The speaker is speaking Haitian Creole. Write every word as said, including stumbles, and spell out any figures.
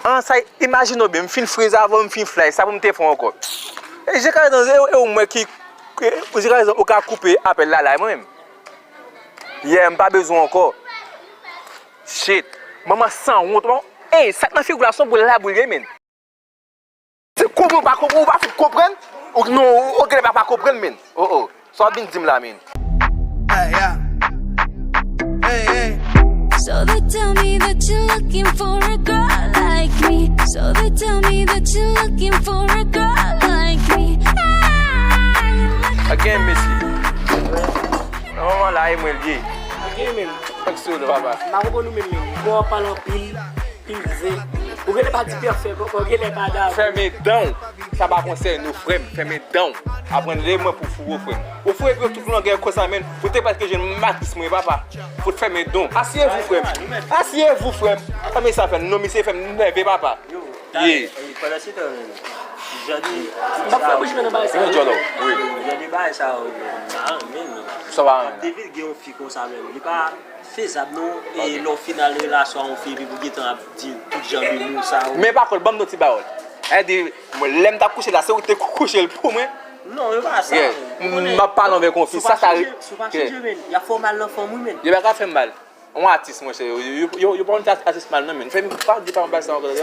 An sa, imajine w byen, m fin friz avè w, m fin fly, sa pou m te fè w ankò? E jiskaprezan, e, e ou mwen ki, e, jiskaprezan, ou ka koupe apèl la la, mwen menm. Yeah, m pa bezwen w ankò. Shit. Manman sanwont, man. Ey, sa k nan figi w la, se yon boul laboul ye, men. Se konprann ou pa konprann, ou pa fout konprann? Ou non, ou genlè pa, pa konprann, men. Oh, oh. Sa w ap vin di m la, men. Hey, yeah. Hey, hey. So they tell me that you're looking for a girl like me. So they tell me that you're looking for a girl like me. Again, mesye. Nan moman la, e mwen l ye. Ok, men. Fèk sou nou, papa. M pa konprann ou menm, men. Bon, w ap pale anpil, pil zen. Ou genlè pa di pèfèk ankò, genlè pa dakò. Fèmen dan w. Sa pa konsène w, frè m. Fèmen dan w. Aprann lè mwen pou foure w, frè m. Ou foure pye w tout longè konsa, men. Ou te prèske jwenn matris mwen, papa. Fout fèmen dan w. Asiyevou, frè m. Asiyevou, frè m. Fèmen sa, frè m. Non, misye fè m nève, papa. Ye. Pandan se tan, men. Jan de. M ap fè bouch mwen nan bagay sa. Yon djòlò. Wi. Jan de bagay sa yo, men. M pa renmen, non. Sa w pa renmen? Devil gen yon fi konsa, men. Li pa fezab, non. E lè w fin al relasyon a yon fi, epi pou gentan ap di tout jan de mo sa yo. Men pa kont, ban m yon ti pawòl. Sa di, mwen, lè m t ap kouche la, se ou ki te kouche l pou mwen? Non, e pa sa. Yeah. M ap pale avèk yon fi, sa, sa. Si w pa chanje, men. Y ap fè w mal nan fanm, wi, men. Yo pa ka fè m mal. Yon atis, monchè, yo, yo, yo, yo pa konn fè atis mal, non, men. Fè m pa di pa yon bagay sa ankò,